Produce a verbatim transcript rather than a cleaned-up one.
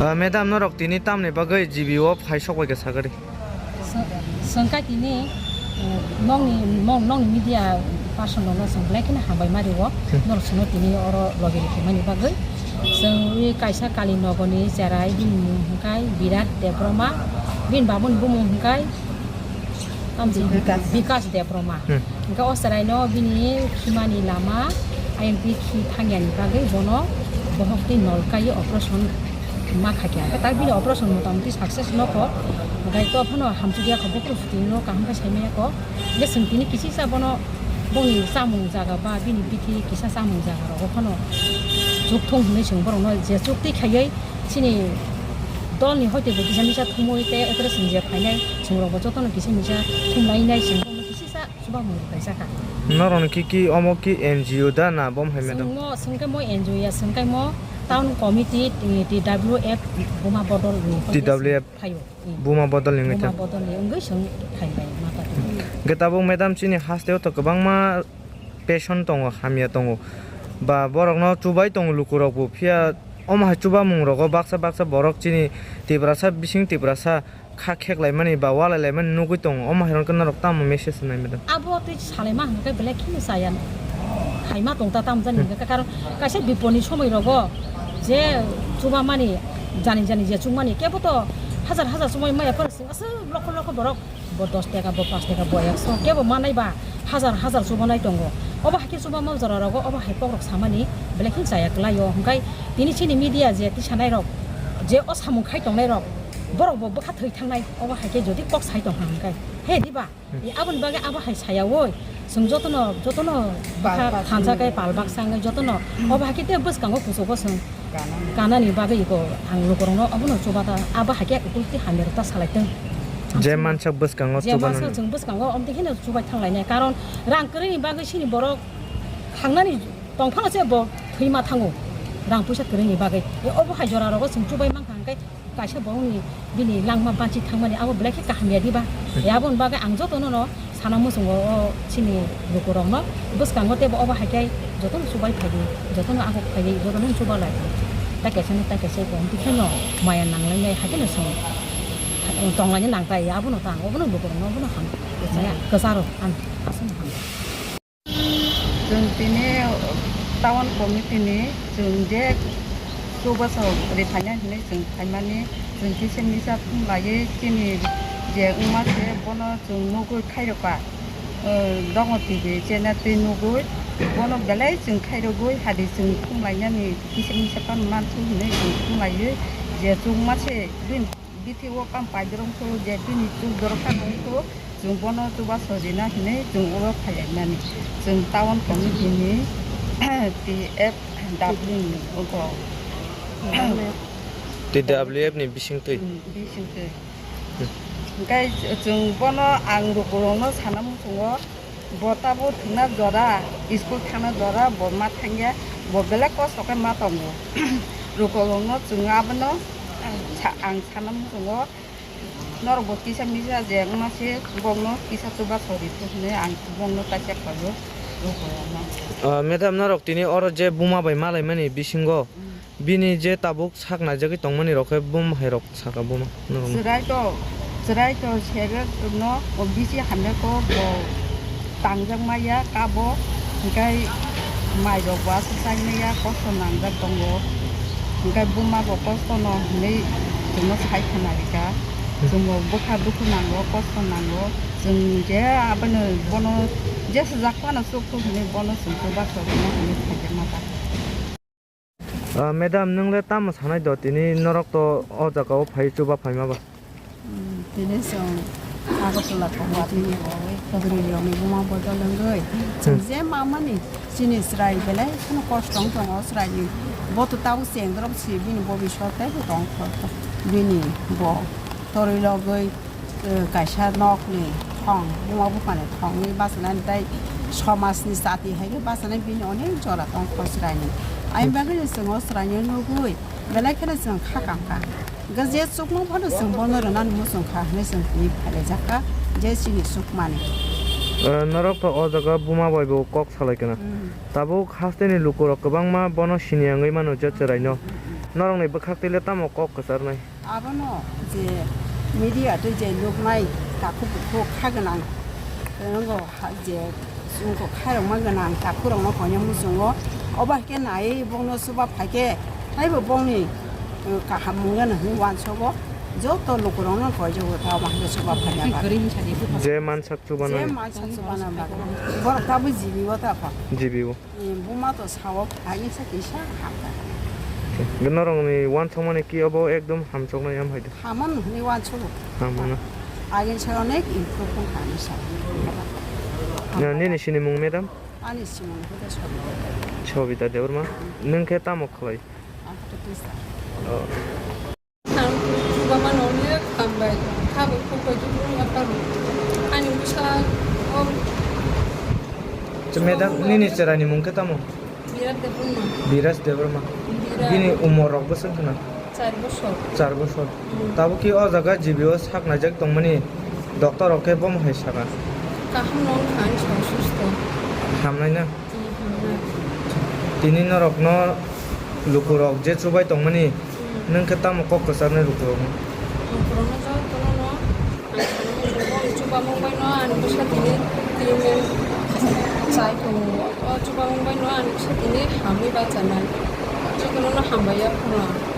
Ah, madam, norok tini tamni bagwi G B o phai sok bai kha sagari? Sengkai tini, eh, nokni, nokni media person rokno chwng belai kheno hambai ma rio. Hmm. Norok chwngno tini oro logi rwkhe mani bagwi. Chwng ui kaisa Kali nogoni cherai bini mung hwnkhe Birat Debbarma, bini babuni bumung hwnkhe Tamsi Bikas. Bikas Debbarma. Hmm. Hwnkhe o chwraino bini khimani lama I M P khi thangyani bagwi bono bohok twi nol kaiwi operation ma khaikha. Hwnkhe tak bini operation motamoti success nokho. Hwnkhe to phano hamchukya kho, bukhuk sutino kaham khe saimaya kho. Hwnkhe chwng tini kisisa bono boni chamung jaga ba bini bithi kisa chamung jaga rogo phano chukthung hwnwi chwng borokno je chukti khaiwi chini dolni hoite bo kisa misa thumwi tei operation je phainai chwng rokbo jotono kisa misa thumlainai chwng bono kisisa. Chuba mung kaisa kha. Norokni ki ki omo ki N G O da na bom hai madam? Chwngmo, chwngkhe mo N G O ya, chwngkhe mo town committee, T W F, Buma Bodol ni. T W F. Phaio. Hmm. Buma Bodol ni wngwi Buma thang. Bodol ni wngwi chwng phaibai mata. Hwnkhe tabuk madam chini hasteo to kwbangma patient tongo, hamya tongo. Ba borokno chubai tongo lukurokbo. Phiya omo hai chuba mung rogo baksa baksa borok chini Tiprasa bising Tiprasa kha kheklaimani ba walailai mani nugwi tongo, omo hai hwnkhe norok tamo message rwnai madam? Abo twi salaima hwnkhe belai kheno chaya, khaima tongta tamo jani hwnkhe, karon kaisa bipodni somoi rogo je chubamani jani jani je chukmani kebo to hajar hajar chumai maya phano chwng aswk lokho lokho borok bo dos taka bo paanch taka bo ekso kebo manai ba hajar hajar chubanai tongo, obo hakhe chubama jora rogo obo hai kokrok samani belai kheno chaya kwlaio hwnkhe tini chini media je tisanai rok je o samung khai tongnai rok borok bo bwkha thwi thangnai, obo hai khe jodi kok sai tong kha hwn kai, he diba? Hmm. E aboni bagwi abo hai sayaui, chwng jotono, jotono bwkha thansa khe pal baksa wngwi jotono, hmm, obo hai khe tei bwskango kuchugo chwng kanani bagwi iko ang lukurokno obono chuba ta, abo hai khe ukulti hamya rok ta salai tong. Je mansak bwskango je chubanani. Mansak chwng bwskango omtwi kheno chubai thanglainai, karon rang kwrwini bagwi chini borok thangnani tong phano se bo thwima thango, rang puisa kwrwini bagwi. E obo hai jora rogo chwng chubai mankha hwnkhe, kaisa borokni bini langma banchi thangmani abo belai khe kaham ya diba? Hmm. E aboni bagwi ang jotono no sana muchungo o chini lukurokno bwskango teibo obo hai khe jotono chubai phaiwi, jotono aguk phaiwi, jotono chuba lai. Ta kaisa no ta kaisa ko hwnkhe no maya nanglainai hai kheno chwng tonglaina nang tai, abono ta ang obono lukurokno obono ham kwcharo ang aswkno ham. Chwng tini town committee ni chwng je chubaso riphaina hinwi chwng phaimani, chwng kisa misa thumlaiwi chini je wngma se bono chwng nugwi khairokha, eh, dongo T V channel twi nugwi bono belai chwng khairogwi hadi chwng thumlainani kisa misa phano manthu hinwi chwng thumlaiwi je chwng ma se bini bithi o kam paidorong khe je bini chuk dorkha nangkhe. Chwng bono chuba sojina hinwi chwng oro phailaimani. Chwng town committee ni T F W ni ungkho. T W F ni bisingtwi. Hmm, bisingtwi. Hmm. Hwnkhe chwng bono ang lukurokno sana muchungo, bo tabuk thwngna jora, school thangna jora, bo ma thangya, bo belai kosto khe ma tongo. Lukurokno chwng abono, sa-, ang sana muchungo. Norok bo kisa misa je wngma se bokno kisa chuba sori thuk hinwi ang bokno kaisa khaio, o khaio ma. Ah, madam, norok tini oro je buma bai malaimani bisingo, hmm, bini je tabuk sak naijagwi tongmani rok khe bum hai rok saka buma norok. Chwrai to, chwrai to sebe no o bisi hamya ko bo tangjak maya kabo, hwnkhe mai rok bo aswk chai maya kosto nangjak tongo, hwnkhe buma bo kosto no hinwi chwngno sai khna rika. Chwngbo bwkha dukhu nango, kosto nango, chwng je abono bono jesa jak phano chukthuk hinwi bono chwng chubachu rwna hinwi khaijak ma ta. Ah, madam, nwng le tamo sanai do, tini norok to o jaga o phai chuba phaima ba? Hmm, tini chwng Agartala tongo, bini bo, bwrwi rokni buma bodol wngwi. Chwng je mamani, chini chwrai belai kheno kosto wng tongo chwraini. Bo to tabuk chengdrop si, bini bobiswt teibo tong kho. Bini bo torwi logwi, eh, kaisa nokni thong, buma buphani thongni bachanani tei somajni chati hai khe bachanai bini onek jora tong kho chwraini. Aini bagwi chwng o chwraino nugwi belai kheno chwng kha kam kha. Hwnkhe je chukmung phano chwng bono rwnani muchung kha hwnwi chwng twi phailaijak kha je chini chukmani. Eh, norok to o jaga buma bai bo kok salai kana. Mm. Tabuk hasteni lukurok kwbangma bono sini wngwi mano je chwraino. Mm, mm, mm. Norokni bwkhak twi le tamo kok kwcharnai? Abono je media twi je nuknai takhuk bukhuk kha gwnang, tei wngkha je wngkha khairokma gwnang takhurokno koina muchungo. Obo hai khe naiwi bongno chuba phai khe taibo bongni, uh, kaham wngya hwnwi uansugo. Joto lukurokno koijago ta obo hai khe chuba phaina bagwi. Je mansak chubanani. Je mansak chubana bagwi. Borok tabuk G B o ta pha. G B o. Ni buma to sao, ani sa kisa hamya. Norokni uansukmani ki obo ekdom hamsoknai am hai de. Haman hwnwi uansugo. Hamano. Agin sa onek improve wng kha ani sa. Na, nini sini mung madam? Ani sini mung khe Sobita. Sobita Debbarma. Nwng khe tamo khlai? Ang khe teacher. Oh. Ang chubamano onek hambai, kha bai khuk bai jukung yapharo. Ani bwsa o. Madam, nini chwraini mung khe tamo? Birat Debbarma. Biras Debbarma. Birat. Bini umor rok bwswk khna? Char bosor. Char bosor. Hmm. Tabuk ki o jaga G B o sak naijak tongmani doctor rok khe bomo hai saka? Kaham no wngkha ani song susto. Hamnai na? Hmm, hamnai. Tini norokno lukurok je chubai tongmani, hmm, nwng khe tamo kok kwcharnai lukurokno? Lukurokno jotono no ang sanwi muchungo, o chubamung bai no ani bwsa tini, tini chai tongo. O chubamung bai no ani bwsa tini hamwi bachanai. Jotono no hambai ya phano.